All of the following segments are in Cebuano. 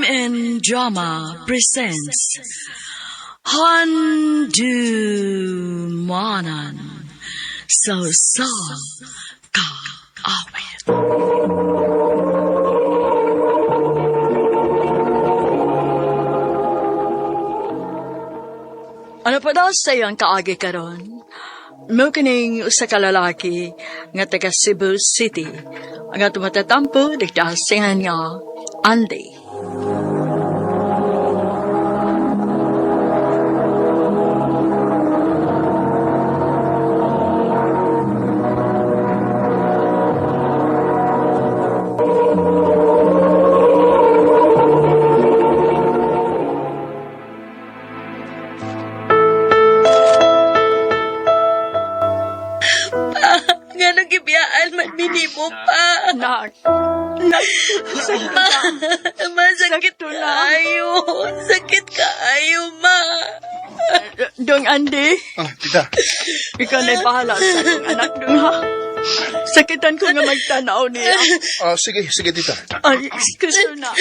MN Drama presents Handumanan sa Usa Ka Awit. Ano pa daw sa iyang kaagi karon? Mao kining usa ka lalaki nga taga Cebu City nga tumatatampo nagdasingan nga Andy. Nga nang gibiyaan man minimo pa. Nak, nak, sakto Ma, na. ma, sakit Sakto na. kaayo. Sakit kaayo, ma. Dong Andy, Ah, tita. ikaw na'y bahala sa akong anak dong ha. Sakitan ko nga magtanaw niya. Ah, sige, sige, tita. Ay, excuse na.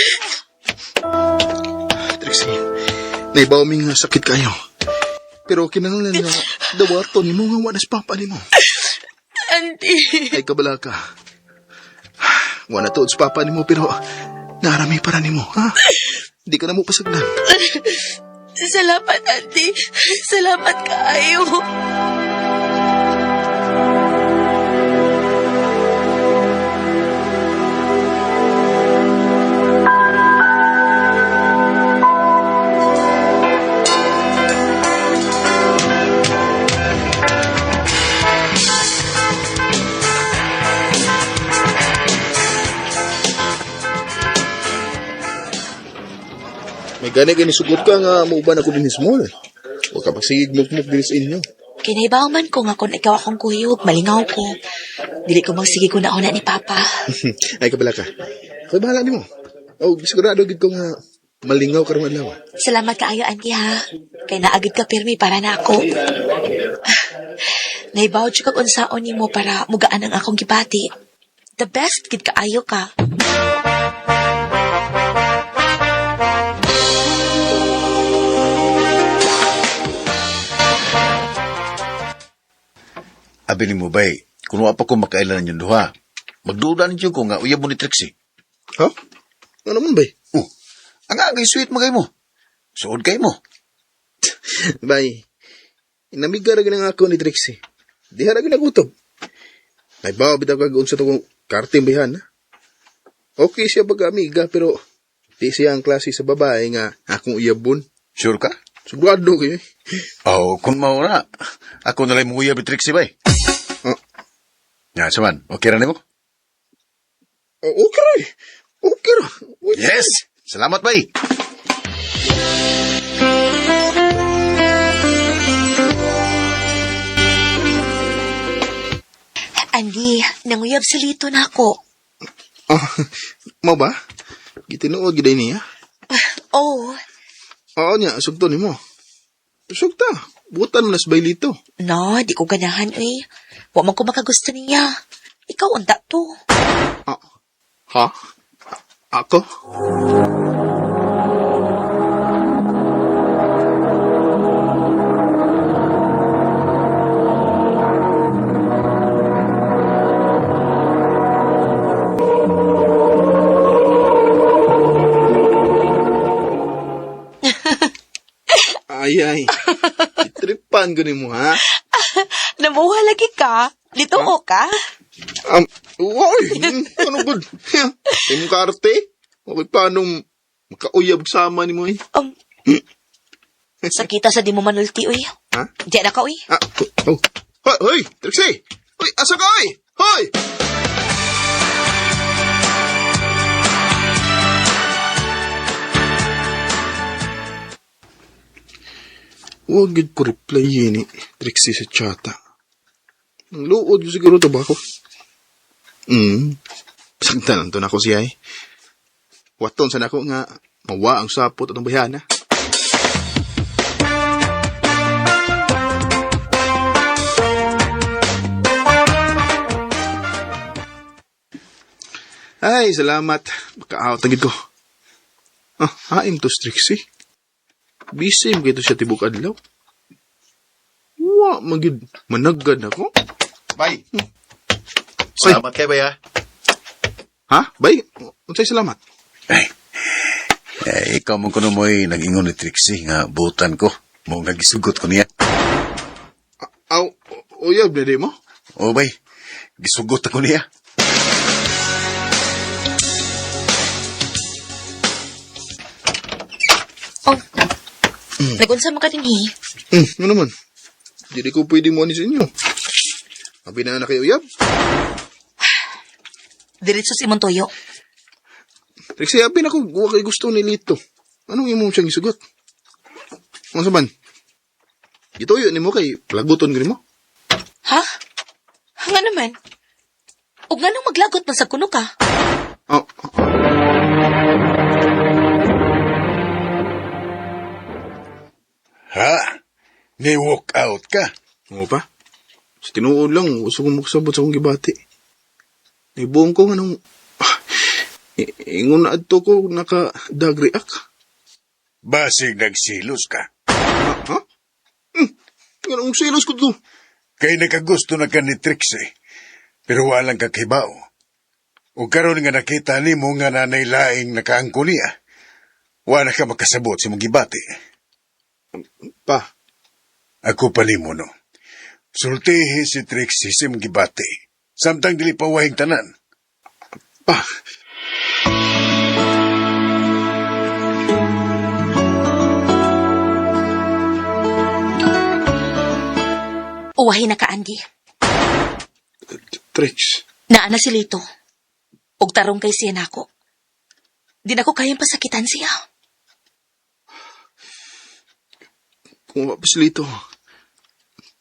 Trixie, naibaw mi nga sakit kayo. Pero kinahanglan nga dawaton nimo nga wala sa papa nimo. Auntie, Ay kabala ka. Wala tuod sa papa nimo pero narami para nimo, ha? Di ka na mo pasagdan. salamat, Auntie. Salamat kaayo. May gani gani sugot ka nga mauban ako din small. Huwag ka pagsigig mukmuk din sa inyo. Kinaibaw man ko nga kung ikaw akong kuyog, malingaw ko. Dili ko magsige ko na una ni Papa. Ay kabala ka. Ako'y bahala nimo. Oh, sigurado gid ko nga malingaw karong adlaw. Salamat kaayo, auntie ha. Kay naagid ka pirmi para na ako. Naibaw jud kag unsaon nimo para mugaan ang akong gibati. The best gid kaayo ka. Abi ni mo bay, kung wa pa ko makailan ninyong duha, magduda ninyo ko nga uyab mo ni Trixie. Ha? Ano man bay? Oh, ang agay sweet magay mo. Suod kay mo. Bay, inamiga ra nga ako ni Trixie. Diha ra gyud nagutob. May bawo bitaw kag unsa to kung karte bayhan. Ha? Okay siya pag amiga pero di siya ang klase sa babae nga akong uyabon. Sure ka? Sigurado kayo eh. Oh, kung mao na, ako na lang mo uyab ni Trixie bay. Ah. Ya, saman, okay ra nimo? Oh, okay ra eh. Okay ra. Wait. Yes! Salamat bay. Andy, nanguyab sa lito na ako. Ah, mao ba? Gitinuod gid niya. Oh, Oo niya, sugto nimo. Sugta. Butan mo na sa baylito. no, di ko ganahan eh. Wa man ko makagusto niya. Ikaw unta to. Ah, ha? Ako? Ay, ay. Tripan ko nimo, ha? Namuha lagi ka. Dito ka. Uy, ano good? Imong karte? Okay, paano makauyab sama nimo eh? Sakita sa di mo manulti, uy. Ha? Di na ka, uy. Ah, oh. Hoy, hoy, Trixie! Hoy, asa ka, hoy? Hoy! Huwag gid ko reply yun eh, Trixie sa chata. Ang luod yun siguro to ba ako? Sagtan to na ako siya eh. Waton sa nako nga, mawa ang sapot at ang bayana. Ay, salamat. Maka-out na gid ko. Ah, hain to si Trixie. Busy mo kito siya tibok adlaw. Wa, magid managgad ako. Bay. Salamat kay bay ha. Ha? Bay, unsay salamat? Ay. Eh, ikaw man kuno mo'y nag-ingon ni Trixie nga butan ko. Mo nga gisugot ko niya. Aw, uyab na di mo? O bay, gisugot ako niya. Oh. Nagunsa man ka dinhi? Ano naman? Dili ko pwede mo ani sa inyo. Abi na na kayo uyab. Diretso sa imong tuyo. Trixie, abi na ko, wa kay gusto ni Lito. Anong imo siyang isugot? Ano sa man? Gituyo nimo kay laguton gani mo. Ha? Nga naman. Ug nganong maglagot man sa kuno ka? Oh, Ha? Ni walk out ka. Oo pa. Sa tinuod lang, gusto kong magsabot sa akong gibati. Naibuong ko nga nung... Ingon na adto ko naka-dag-react. Basig nagsilos ka. Ha? Nga nung silos ko to. Kay nakagusto na ka ni Trixie. Pero walang kakibao. O karon nga nakita nimo nga nanay laing nakaangko niya. Wala ka makasabot sa imong gibati. Pa, Ako pa nimo no. Sultihi si Trixie sa imong gibati. Samtang dili pa wahing tanan. pa. Uwahin na ka, Andy. Trix. Naa na si Lito. Ug tarong kay siya nako. Di na ko kayang pasakitan siya. Kung wa pa si Lito,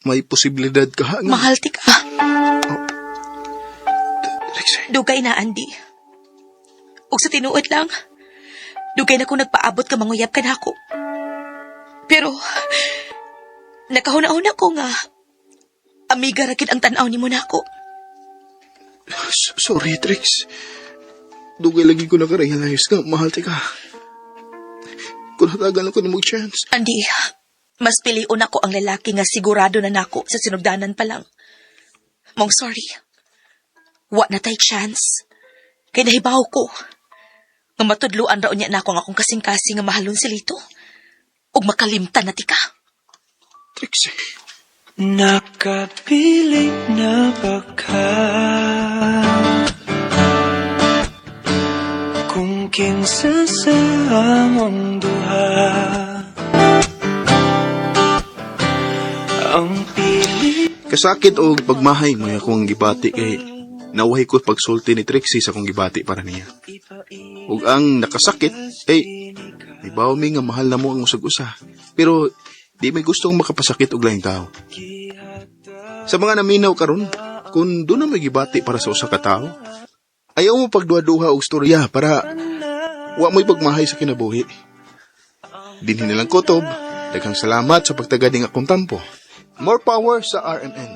may posibilidad ka ha, nga. Mahal ti ka. Trix, Dugay na, Andy. Ug sa tinuod lang, dugay na ko nagpaabot ka manguyab ka nako. Pero, nakahuna-huna ko nga, amiga ra gid ang tan-aw nimo nako. sorry, Trix. Dugay lagi ko nakarealize nga, mahal ti ka. Kung hatagan ako ni mo chance. Andy, mas pilion ako ang lalaki nga sigurado na nako sa sinugdanan pa lang. Mong sorry. Wa na tay chance. Kay nahibaw ko. Nga matudluan raon niya nako ang akong kasing-kasing nga mahalon si Lito. Ug makalimtan na ti ka. Trix, Nakapiling na ba ka? Kung kinsa sa among duha Ang pilit Kasakit og pagmahay may akong gibati kay nawahi ko pagsulti ni Trixie sa akong gibati para niya. Ug ang nakasakit ay ibaw mi nga mahal na mo ang usag-usa. Pero di may gusto kong makapasakit og laing tao. Sa mga naminaw karon, kung doon na may gibati para sa usa ka tawo, ayaw mo pagduha-duha og storya para wa mo'y pagmahay sa kinabuhi. Dinhi nilang kutob, daghang salamat sa pagtagad ning akong tampo. More power sa RMN.